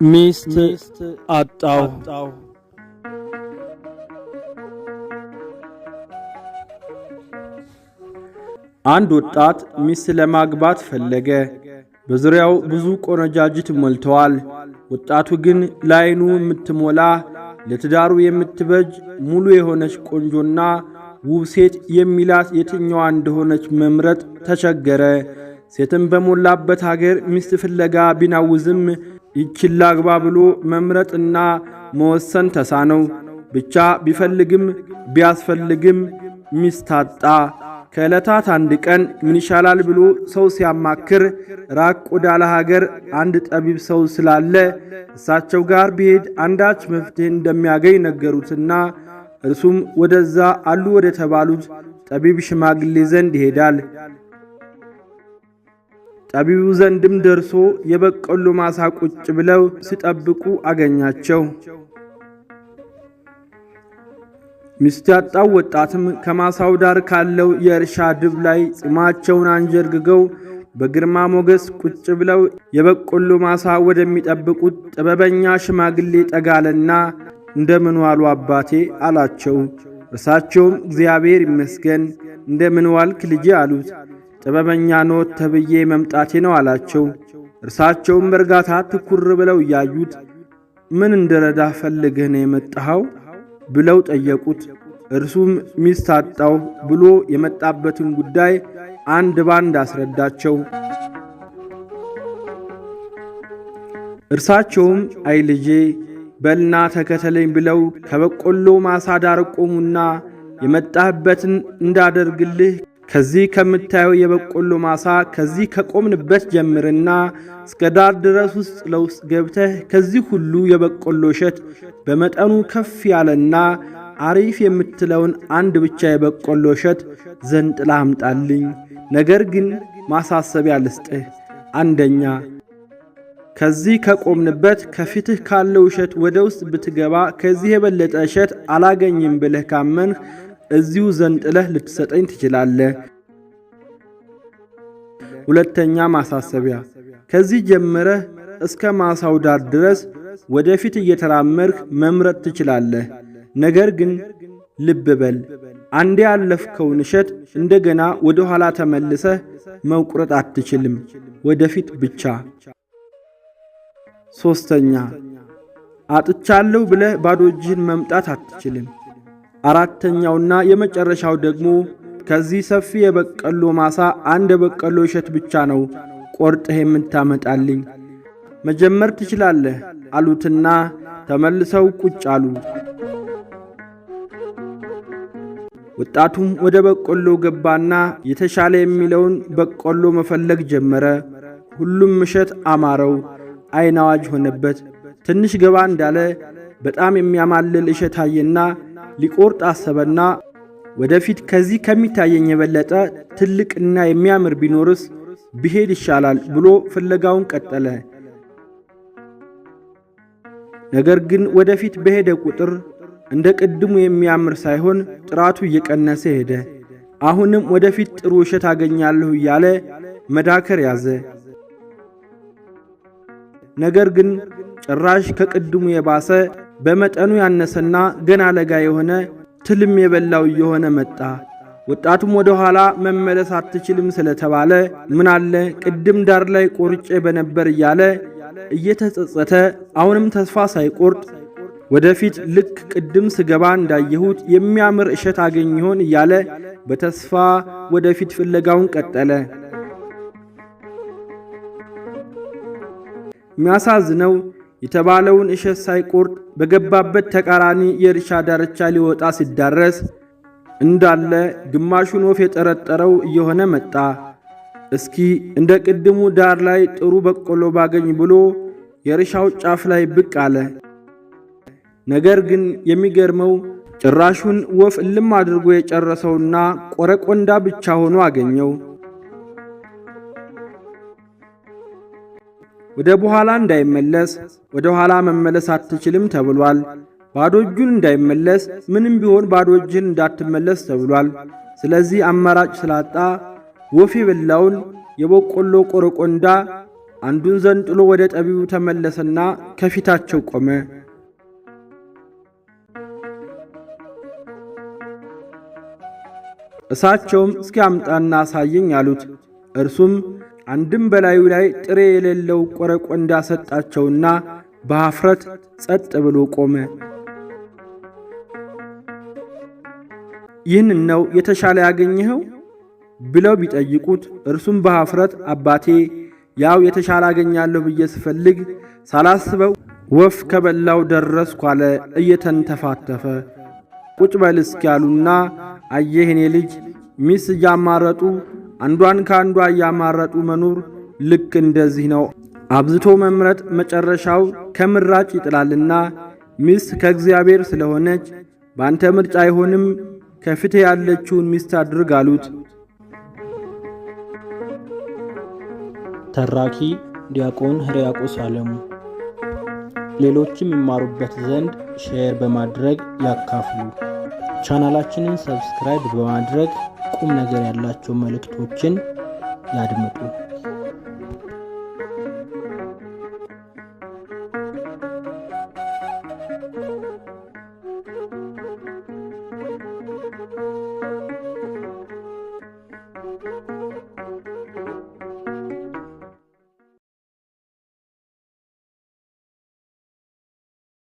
ሚስት አጣሁ። አንድ ወጣት ሚስት ለማግባት ፈለገ። በዙሪያው ብዙ ቆነጃጅት ሞልተዋል። ወጣቱ ግን ለዓይኑ የምትሞላ፣ ለትዳሩ የምትበጅ፣ ሙሉ የሆነች ቆንጆና ውብ ሴት የሚላት የትኛዋ እንደሆነች መምረጥ ተቸገረ። ሴትም በሞላበት ሀገር ሚስት ፍለጋ ቢናውዝም ይችን ላግባ ብሎ መምረጥና መወሰን ተሳነው። ብቻ ቢፈልግም ቢያስፈልግም ሚስት አጣ። ከዕለታት አንድ ቀን ምን ይሻላል ብሎ ሰው ሲያማክር ራቅ ወዳለ ሀገር አንድ ጠቢብ ሰው ስላለ እሳቸው ጋር ቢሄድ አንዳች መፍትሔ እንደሚያገኝ ነገሩትና እርሱም ወደዛ አሉ ወደ ተባሉት ጠቢብ ሽማግሌ ዘንድ ይሄዳል። ጠቢቡ ዘንድም ደርሶ የበቆሎ ማሳ ቁጭ ብለው ሲጠብቁ አገኛቸው። ሚስት ያጣው ወጣትም ከማሳው ዳር ካለው የእርሻ ድብ ላይ ጺማቸውን አንጀርግገው በግርማ ሞገስ ቁጭ ብለው የበቆሎ ማሳ ወደሚጠብቁት ጥበበኛ ሽማግሌ ጠጋለና እንደምን ዋሉ አባቴ አላቸው። እርሳቸውም እግዚአብሔር ይመስገን፣ እንደምን ዋልክ ልጄ አሉት። ጥበበኛ ኖት ተብዬ መምጣቴ ነው አላቸው። እርሳቸውም በእርጋታ ትኩር ብለው እያዩት ምን እንድረዳህ ፈልገህ ነው የመጣኸው ብለው ጠየቁት። እርሱም ሚስት አጣሁ ብሎ የመጣበትን ጉዳይ አንድ ባንድ አስረዳቸው። እርሳቸውም አይ ልጄ፣ በልና ተከተለኝ ብለው ከበቆሎ ማሳ ዳር ቆሙና የመጣህበትን እንዳደርግልህ ከዚህ ከምታየው የበቆሎ ማሳ ከዚህ ከቆምንበት ጀምርና እስከ ዳር ድረስ ውስጥ ለውስጥ ገብተህ ከዚህ ሁሉ የበቆሎ እሸት በመጠኑ ከፍ ያለና አሪፍ የምትለውን አንድ ብቻ የበቆሎ እሸት ዘንጥላ አምጣልኝ። ነገር ግን ማሳሰቢያ ልስጥህ። አንደኛ፣ ከዚህ ከቆምንበት ከፊትህ ካለው እሸት ወደ ውስጥ ብትገባ ከዚህ የበለጠ እሸት አላገኝም ብለህ ካመንህ እዚሁ ዘንጥለህ ልትሰጠኝ ትችላለህ። ሁለተኛ ማሳሰቢያ፣ ከዚህ ጀምረህ እስከ ማሳው ዳር ድረስ ወደፊት እየተራመድህ መምረጥ ትችላለህ። ነገር ግን ልብ በል፣ አንዴ ያለፍከውን እሸት እንደገና ወደ ኋላ ተመልሰህ መቁረጥ አትችልም፣ ወደፊት ብቻ። ሶስተኛ፣ አጥቻለሁ ብለህ ባዶ እጅህን መምጣት አትችልም። አራተኛውና የመጨረሻው ደግሞ ከዚህ ሰፊ የበቆሎ ማሳ አንድ የበቆሎ እሸት ብቻ ነው ቆርጠህ የምታመጣልኝ። መጀመር ትችላለህ አሉትና ተመልሰው ቁጭ አሉ። ወጣቱም ወደ በቆሎ ገባና የተሻለ የሚለውን በቆሎ መፈለግ ጀመረ። ሁሉም እሸት አማረው፣ አይን አዋጅ ሆነበት። ትንሽ ገባ እንዳለ በጣም የሚያማልል እሸት አየና ሊቆርጥ አሰበና ወደፊት ከዚህ ከሚታየኝ የበለጠ ትልቅና የሚያምር ቢኖርስ ብሄድ ይሻላል ብሎ ፍለጋውን ቀጠለ። ነገር ግን ወደፊት በሄደ ቁጥር እንደ ቅድሙ የሚያምር ሳይሆን ጥራቱ እየቀነሰ ሄደ። አሁንም ወደፊት ጥሩ እሸት አገኛለሁ እያለ መዳከር ያዘ። ነገር ግን ጭራሽ ከቅድሙ የባሰ በመጠኑ ያነሰና ገና ለጋ የሆነ ትልም የበላው እየሆነ መጣ። ወጣቱም ወደ ኋላ መመለስ አትችልም ስለተባለ ምናለ ቅድም ዳር ላይ ቆርጬ በነበር እያለ እየተጸጸተ አሁንም ተስፋ ሳይቆርጥ ወደፊት ልክ ቅድም ስገባ እንዳየሁት የሚያምር እሸት አገኝ ይሆን እያለ በተስፋ ወደፊት ፍለጋውን ቀጠለ። የሚያሳዝነው የተባለውን እሸት ሳይቆርጥ በገባበት ተቃራኒ የእርሻ ዳርቻ ሊወጣ ሲዳረስ እንዳለ ግማሹን ወፍ የጠረጠረው እየሆነ መጣ። እስኪ እንደ ቅድሙ ዳር ላይ ጥሩ በቆሎ ባገኝ ብሎ የእርሻው ጫፍ ላይ ብቅ አለ። ነገር ግን የሚገርመው ጭራሹን ወፍ እልም አድርጎ የጨረሰውና ቆረቆንዳ ብቻ ሆኖ አገኘው። ወደ በኋላ እንዳይመለስ ወደ ኋላ መመለስ አትችልም ተብሏል። ባዶ እጁን እንዳይመለስ ምንም ቢሆን ባዶ እጅህን እንዳትመለስ ተብሏል። ስለዚህ አማራጭ ስላጣ ወፍ የበላውን የበቆሎ ቆረቆንዳ አንዱን ዘንጥሎ ወደ ጠቢቡ ተመለሰና ከፊታቸው ቆመ። እሳቸውም እስኪ አምጣና አሳየኝ አሉት። እርሱም አንድም በላዩ ላይ ጥሬ የሌለው ቆረቆንዳ ሰጣቸውና በኀፍረት ጸጥ ብሎ ቆመ። ይህን ነው የተሻለ ያገኘኸው ብለው ቢጠይቁት እርሱም በኀፍረት አባቴ ያው የተሻለ አገኛለሁ ብዬ ስፈልግ ሳላስበው ወፍ ከበላው ደረስኩ አለ እየተንተፋተፈ። ቁጭ በል እስኪ አሉና አየህ የኔ ልጅ ሚስት እያማረጡ አንዷን ከአንዷ እያማረጡ መኖር ልክ እንደዚህ ነው። አብዝቶ መምረጥ መጨረሻው ከምራጭ ይጥላልና ሚስት ከእግዚአብሔር ስለሆነች በአንተ ምርጫ አይሆንም፣ ከፊትህ ያለችውን ሚስት አድርግ አሉት። ተራኪ ዲያቆን ሕርያቆስ አለሙ። ሌሎችም ይማሩበት ዘንድ share በማድረግ ያካፍሉ። ቻናላችንን subscribe በማድረግ ቁም ነገር ያላቸው መልእክቶችን ያድምጡ።